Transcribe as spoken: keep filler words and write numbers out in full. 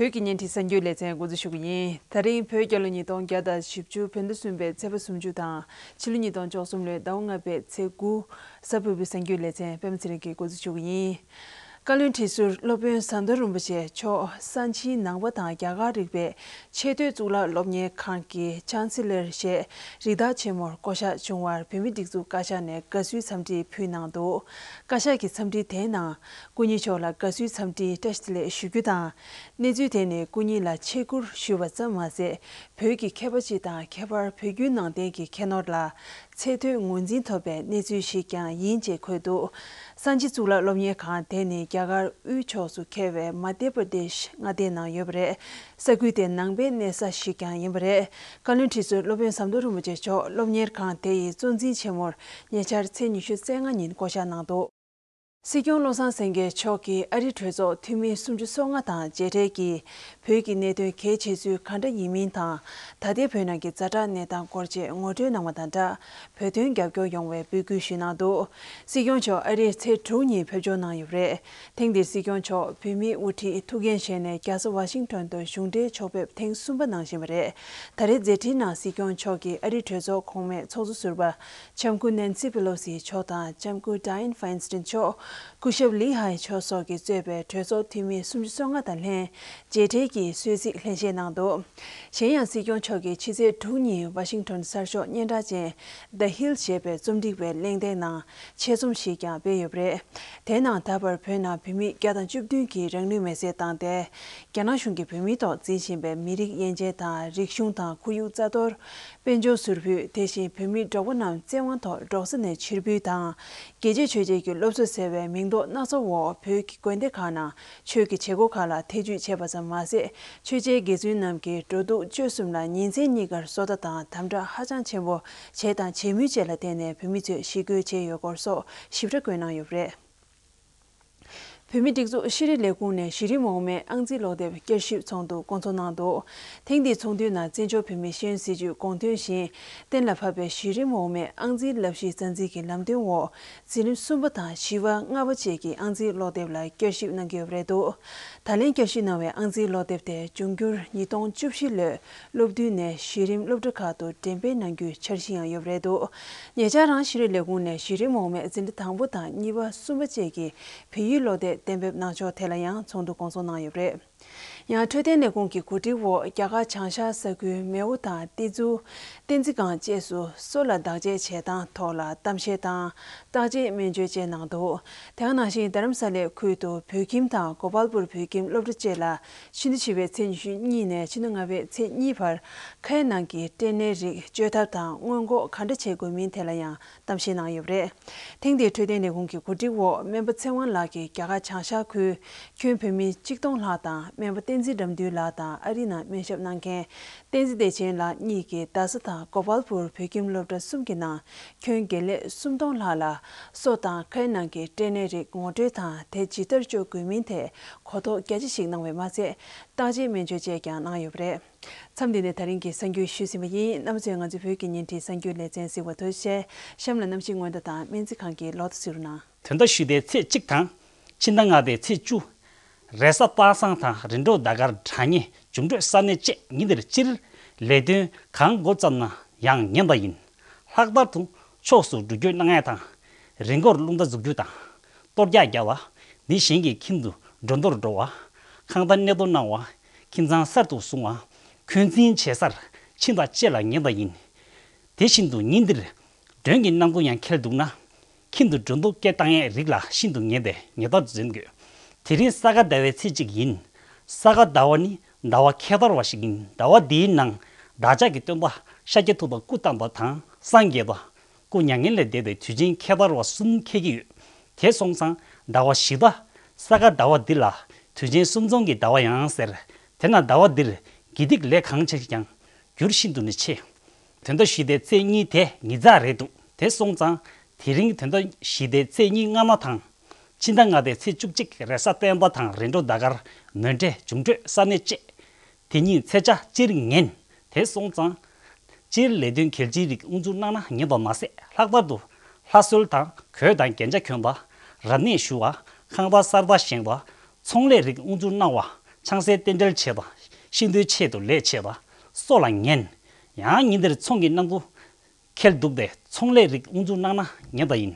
བོད་ཀྱི་བརྙན་འཕྲིན་གསར་འགྱུར་ལེ་ཚན་འགོ་འཛུགས་ཞུ་གི་ཡིན། ད་རིང་བོད་རྒྱལ་ལོ་ཉིས་སྟོང་བརྒྱ་དང་བཞི་བཅུ་བོད་ཟླ་གསུམ་པའི་ཚེས་པ་སུམ་ཅུ་དང་ཕྱི་ལོ་ཉིས་སྟོང་བཅུ་གསུམ་ལོའི་ཟླ་བ་ལྔ་པའི་ཚེས་དགུ། གཟའ་ཕུར་བུའི་གསར་འགྱུར་ལེ་ཚན་པད་མ་ཚེ་རིང་གིས་འགོ་འཛུགས་ཞུ་གི་ཡིན། བཀའ་བློན་ཁྲི་ཟུར་སློབ་དཔོན་ཟམ་གདོང་རིན་པོ་ཆེ་མཆོག་ས་ཆེན་ནང་པ་དང་རྒྱ་གར་རིག་པའི་ཆེས་མཐོའི་གཙུག་ལག་སློབ་གཉེར་ཁང་གི་ཅན་སི་ལར་ཞེས་རིགས་བདག་ཆེན་མོར་བསྐོ་གཞག་བྱུང་བར་བོད་མིའི་སྒྲིག་འཛུགས་བཀའ་ཤག་ནས་དགའ་བསུའི་འཚམས་འདྲི་ཕུལ་གནང་འདུག། བཀའ་ཤག་གི་འཚམས་འདྲིའི་དེའི་ནང་། སྐུ་ཉིད་མཆོག་ལ་དགའ་བསུའི་འཚམས་འདྲི་བཀྲ་ཤིས་བདེ་ལེགས་ཞུ་རྒྱུ་དང་། གནས་ཚུལ་དེ་ནི་སྐུ་ཉིད་ལ་ཆེ་བཀུར་ཞུས་པ་ཙམ་མ་ཟད། བོད་ཀྱི་མཁས་པ་སྤྱི་དང་ཁྱད་པར་བོད་བརྒྱུད་ནང་བསྟན་གྱི་ཁྱད་ནོར་ལ་ཚད་མཐོའི་ངོས་འཛིན་ཐོབ་པའི་གནས་ཚུལ་ཞིག་ཀྱང་ཡིན་ཅེས་འཁོད་འདུག། ས་ཆེན་གཙུག་ལག་སློབ་གཉེར་ཁང་དེ་ནི་རྒྱ་གར་དབུས་ཕྱོགས་སུ་འཁེལ་བའི་མ་དྷྱ་པྲ་དེཤ་མངའ་སྡེའི་ནང་ཡོད་པ་རེད། ས་ཁུལ་དེ་ནང་པའི་གནས་ས་ཞིག་ཀྱང་ཡིན་པ་རེད། བཀའ་བློན་ཁྲི་ཟུར་སློབ་དཔོན་ཟམ་གདོང་རིན་པོ་ཆེ་མཆོག་སློབ་གཉེར་ཁང་དེ་ཡི་གཙོ་འཛིན་ཆེན་མོར་ཉེ་ཆར་ཚེས་ཉི་ཤུ་རྩ་ལྔ་ཉིན་བསྐོ་གཞག་གནང་འདུག། སྲིད་སྐྱོང་བློ་བཟང་སེང་གེ་མཆོག་གིས་ཨ་རིའི་གྲོས་ཚོགས་འཐུས་མི་སུམ་ཅུ་སོ་ལྔ་དང་མཇལ་འཕྲད་ཀྱིས་བོད་ཀྱི་གནད་དོན་གལ་ཆེ་ཚུལ་ག་འདྲ་ཡིན་མིན་དང་། ད་ལྟའི་བོད་ནང་གི་ཛ་དྲག་གནས་སྟངས་སྐོར་བཅས་ངོ་སྤྲོད་གནང་བ་དང་སྦྲགས། བོད་དོན་རྒྱབ་སྐྱོར་ཡོང་བའི་འབོད་སྐུལ་ཞུས་གནང་འདུག། སྲིད་སྐྱོང་མཆོག་ཨ་རིར་ཚེས་དྲུག་ཉིན་ཕེབས་འབྱོར་གནང་ཡོད་པ་རེད། ཐེངས་འདིར་སྲིད་སྐྱོང་མཆོག་བོད་མིའི་དབུ་ཁྲིད་ཐུགས་འགན་བཞེས་ནས་རྒྱལ་ས་ཝ་ཤིང་ཊོན་དུ་གཞུང་འབྲེལ་ཕྱོགས་ཕེབས་ཐེངས་གསུམ་པ་གནང་བཞིན་པ་རེད། ད་རེས་མཛད་འཕྲིན་ནང་སྲིད་སྐྱོང་མཆོག་གིས་ཨ་རིའི་གྲོས་ཚོགས་གོང་མའི་ཚོགས་གཙོ་ཟུར་པ་ལྕམ་སྐུ་ནན་སི་པེ་ལོ་སི་མཆོག་དང་ལྕམ་སྐུ་ཌ་ཡན་ཕ་ཡིན་སི་ཊིན་མཆོག། སྐུ་ཞབས་ལི་ཧའེ་མཆོག་སོགས་ཀྱིས་གཙོས་པའི་གྲོས་ཚོགས་འཐུས་མི་སུམ་ཅུ་སོ་ལྔ་དང་ལྷན་མཇལ་འཕྲད་ཀྱིས་གསོལ་ཚིགས་ལྷན་བཞེས་གནང་འདུག། གཞན་ཡང་སྲིད་སྐྱོང་མཆོག་གིས་ཕྱི་ཚེས་དྲུག་ཉིན་ཝ་ཤིང་ཊོན་གསར་ཤོག་སྙན་གྲགས་ཅན་The Hill ཞེས་པའི་རྩོམ་སྒྲིག་པའི་གླེང་སྟེགས་ནང་ཆེད་རྩོམ་ཞིག་ཀྱང་སྤེལ་ཡོད་པ་རེད། དེའི་ནང་ད་བར་བོད་ནང་བོད་མི་བརྒྱ་དང་བཅུ་བདུན་གྱིས་རང་ལུས་མེར་སྲེག་བཏང་སྟེ། རྒྱ་ནག་གཞུང་གིས་བོད་མིའི་ཐོག་འཛིན་བཞིན་པའི་མི་རིགས་དབྱེ་འབྱེད་དང་། རིག་གཞུང་དང་ཁོར་ཡུག་རྩ་གཏོར། དཔལ་འབྱོར་ཟུར་ཕུད། དེ་བཞིན་བོད་མི་འབྲོག་པ་རྣམས་བཙན་དབང་ཐོག་འབྲོག་ས་ནས་ཕྱིར་འབུད་དང་། རྒྱལ་གཅེས་ཆོས་བྱེད་ཀྱི་སློབ་གསོ་ཟེར་བའི་མིང་འདོགས་སྣ་ཚོགས་འོག་བོད་ཀྱི་དགོན་སྡེ་ཁག་ནང་ཆོས་ཀྱི་བྱེད་སྒོ་ཁག་ལ་ཐེ་ཇུས་བྱས་པ་ཙམ་མ་ཟད། ཆོས་བྱེད་དགེ་བཙུན་རྣམས་ཀྱིས་འགྲོ་འདུག་སྤྱོད་གསུམ་ལ་ཉིན་མཚན་གཉིས་ཀར་བཟོ་ལྟ་དང་དམ་དྲག་ཧ་ཅང་ཆེན་པོ་བྱས་དང་བྱེད་མུས་བཅས་ལ་བརྟེན་ནས་བོད་མི་ཚོས་ཞི་རྒོལ་བྱས་ཡོད་སྐོར་སོགས་ཞིབ་ཕྲ་བཀོད་གནང་ཡོད་པ་རེད། བོད་མིའི་སྒྲིག་འཛུགས་ཤེས་རིག་ལས་ཁུངས་ནས་གཞི་རིམ་འོག་མའི་ཨང་རྩིས་ཀློག་དེབ་བསྐྱར་ཞིབ་ཚོགས་འདུ་བསྐོང་ཚོགས་གནང་འདུག། ཐེངས་འདིའི་ཚོགས་འདུའི་ནང་བཙན་བྱོལ་བོད་མིའི་ཤེས་ཡོན་སྲིད་བྱུས་དགོངས་དོན་བཞིན། གཏན་ལ་ཕབ་པའི་གཞི་རིམ་འོག་མའི་ཨང་རྩིས་བསླབ་གཞིའི་རྩ་འཛིན་གྱི་ལམ་སྟོན་འོག་འཛིན་རིམ་གསུམ་པ་དང་བཞི་པ་ལྔ་པ་བཅས་ཀྱི་ཨང་རྩིས་ཀློག་དེབ་ལ་བསྐྱར་ཞིབ་གནང་གི་ཡོད་པ་རེད་འདུག། ད་ལན་བསྐྱར་ཞིབ་གནང་བའི་ཨང་རྩིས་ཀློག་དེབ་དེ་འབྱུང་འགྱུར་ཉིས་སྟོང་བཅུ་བཞི་ལོའི་སློབ་བསྡུའི་ནས་གཞི་རིམ་སློབ་གྲྭ་ཁག་ཏུ་འགྲེམས་སྤེལ་གནང་རྒྱུའི་འཆར་གཞི་ཡང་ཡོད་པ་རེད་འདུག། ཉེ་ཆར་རང་ཤེས་རིག་ལས་ཁུངས་ནས་གཞི་རིམ་འོག་མའི་འཛིན་གྲྭ་དང་པོ་དང་གཉིས་པ་གསུམ་པ་བཅས་ཀྱི་བོད་ཡིག་ཀློག་དེབ་གཏན་འབེབས་གནང་ཕྱོགས་ཐད་ལ་ཡང་ཚོགས་འདུ་བསྐོང་ཚོགས་གནང་ཡོད་པ་རེད། ཡང་འཕྲོད་བསྟེན་ལས་ཁུངས་ཀྱི་གོ་སྒྲིག་འོག་རྒྱ་གར་བྱང་ཤར་ས་ཁུལ་མེའོ་དང་ཏེ་ཛུ། བསྟན་འཛིན་སྒང་བཅས་སུ་སོ་ལ་བདག་གཅེས་བྱེད་སྟངས་ཐོག་ལ་གཏམ་བཤད་དང་བརྟག་དཔྱད་སྨན་བཅོས་བཅས་གནང་འདུག། དེ་ག་ནང་བཞིན་རྡ་རམ་ས་ལའི་ཁུལ་དུ་བོད་ཁྱིམ་དང་གོ་པལ་པུར་བོད་ཁྱིམ་སློབ་གྲྭ་བཅས་ལ་ཕྱི་ཟླ་བཞི་པའི་ཚེས་ཉི་ཤུ་གཉིས་ནས་ཕྱི་ཟླ་ལྔ་པའི་ཚེས་གཉིས་བར་ཁའི་ནང་གི་སྐྲན་ནད་རིགས་བཅོས་ཐབས་དང་སྔོན་འགོག་ག་འདྲ་བྱེད་དགོས་མིན་ཐད་ལ་ཡང་གཏམ་བཤད་གནང་ཡོད་པ་རེད། ཐེངས་འདིའི་འཕྲོད་བསྟེན་ལས་ཁུངས་ཀྱི་གོ་སྒྲིག་འོག་སྨན་པ་ཚེ་དབང་ལགས་ཀྱིས་རྒྱ་གར་བྱང་ཤར་ཁུལ་ཁྱོན་བོད་མི་གཅིག་སྟོང་ལྷག་དང་སྨན་པ་བསྟན་འཛིན་རབ་འདུན་ལགས་དང་ཨ་རི་ནང་སྨན་ཞབས་གནང་མཁན་བསྟན་འཛིན་བདེ་ཆེན་ལགས་གཉིས་ཀྱིས་རྡ་ས་དང་གོ་པལ་པུར་བོད་ཁྱིམ་སློབ་གྲྭ་གསུམ་གྱི་ནང་ཁྱོན་དགེ་ལས་སུམ་སྟོང་ལྷག་ལ་སོ་དང་ཁའི་ནང་གི་སྐྲན་ནད་རིགས་ངོ་སྤྲོད་དང་དེ་ཇི་ལྟར་བཅོས་དགོས་མིན་ཐད་གོ་རྟོགས་རྒྱ་ཆེ་ཞིག་གནང་བས་མ་ཚད་བརྟག་དཔྱད་སྨན་བཅོས་བཅས་ཀྱང་གནང་ཡོད་པ་རེད། མཚམས་འདི་ནས་ད་རིང་གི་གསར་འགྱུར་ཞུས་ཟིན་པ་ཡིན། རྣམ་པ་ཚོས་ང་ཚོའི་བོད་ཀྱི་བརྙན་འཕྲིན་གསར་འགྱུར་ལེ་ཚན་གཟིགས་པར་ཐུགས་རྗེ་ཆེ། གཤམ་ལ་གནམ་གཤིས་སྔོན་བརྡ་དང་སྨན་རྩིས་ཁང་གི་ལོ་ཐོ་གཟིགས་རོགས་གནང་། དོན་དག་ཞི་བདེའི་ཚེས་གཅིག་དང་། ཕྱི་ཟླ་ལྔ་པའི་ཚེས་བཅུ། རེས་གཟའ་པ་སངས་དང་རིམ་གྲོ་ཟླ་སྐར་དྲ་བརྙན་འབྱུང་འཕྲོད་ས་གནས་བཅས་ཉིན་དེར་སྤྱིར་ལས་དོན་གང་འགོ་བརྩམས་ན་ཡང་ཉན་པ་ཡིན། ལྷག་པར་དུ་ཕྱོགས་སུ་འགྲུལ་སྐྱོད་གནང་ཡ་དང་། རི་མགོར་རླུང་རྟ་འཛུགས་རྒྱུ་དང་། གཏོར་རྒྱག་རྒྱག་པ། མི་གཞན་གྱི་ཁྱིམ་དུ་འགྲོ་འདོར་འགྲོ་བ། ཁང་པར་གནས་སྡོད་གནང་བ། ཁྱིམ་ཚང་གསར་དུ་བཟུང་བ། འཁོན་འཛིན་བྱེད་སར་ཕྱིན་པ་བཅས་ལ་ཉན་པ་ཡིན། དེ་བཞིན་དུ་ཉིན་འདིར་མགྲོན་གྱི་གནང་སྒོ་ཡང་འཁེལ་འདུག་ན། ཁྱིམ་དུ་འགྲོ་འདུག་སྐད་བཏང་ཡས་རིགས་ལ་ཤིན་ཏུ་ངེས་པས་ངེས་པར་འཛེམ་དགོས། དེ་རིང་ས་ག་ཟླ་བའི་ཚེས་གཅིག་ཡིན། ས་ག་ཟླ་བ་ནི་ཟླ་བ་ཁྱད་པར་བ་ཞིག་ཡིན། ཟླ་བ་འདིའི་ནང་བདག་ཅག་གི་སྟོན་པ་ཤཱཀྱ་ཐུབ་པ་སྐུ་བལྟམས་པ་དང་སངས་རྒྱས་པ། སྐུ་མྱ་ངན་ལས་འདས་པའི་དུས་ཆེན་ཁྱད་པར་བ་གསུམ་འཁེལ་གྱི་ཡོད། དེ་སོང་ཙང་ཟླ་བ་བཞི་པ། ས་ག་ཟླ་བ་འདི་ལ་དུས་ཆེན་གསུམ་འཛོམས་ཀྱི་ཟླ་བ་ཡང་ཟེར། དེས་ན་ཟླ་བ་འདིར་དགེ་སྡིག་ལས་གང་བྱས་ཀྱང་འགྱུར་ཤིན་ཏུ་ནས་ཆེ། དོན་དག་ཞི་བདེའི་ཚེས་གཉིས་དེ་ཉི་ཚེ་རེད་འདུག། དེ་སོང་ཙང་དེ་རིང་དོན་དག་ཞི་བདེའི་ཚེས་གཉིས་སྔ་མ་དང་། ཕྱི་ཟླ་ལྔ་པའི་ཚེས་བཅུ་གཅིག་རེས་གཟའ་སྤེན་པ་དང་རིམ་གྲོ་ཟླ་སྐར་མོན་གྲོས་འབྱུང་འཕྲོད་ས་གནས་བཅས། དེ་ཉིད་ཚེས་ཆ་སྤྱིར་ངན། དེ་སོང་ཙང་། སྤྱིར་ལས་དོན་གལ་ཆེའི་རིགས་དབུ་འཛུགས་གནང་ན་ཉན་པ་མ་ཟད། ལྷག་པར་དུ་ལྷ་གསོལ་དང་གོས་དང་རྒྱན་ཆ་གྱོན་པ། རབ་གནས་ཞུ་བ། ཁང་པ་གསར་པ་བཞེངས་པ། ཚོང་ལས་རིགས་དབུ་འཛུགས་གནང་བ། ཆང་སའི་རྟེན་འབྲེལ་ཆེད་དང་། ཤིང་རྟའི་ཆེད་དུ་ལས་བྱེད་པ། སྲོག་ལ་ངན། ཡང་ཉིན་དེར་ཚོང་གི་གནམ་གྲུ་ཁེལ་འདུག་སྟེ། ཚོང་ལས་རིགས་དབུ་འཛུགས་གནང་ན་ཉེས་པ་ཡིན།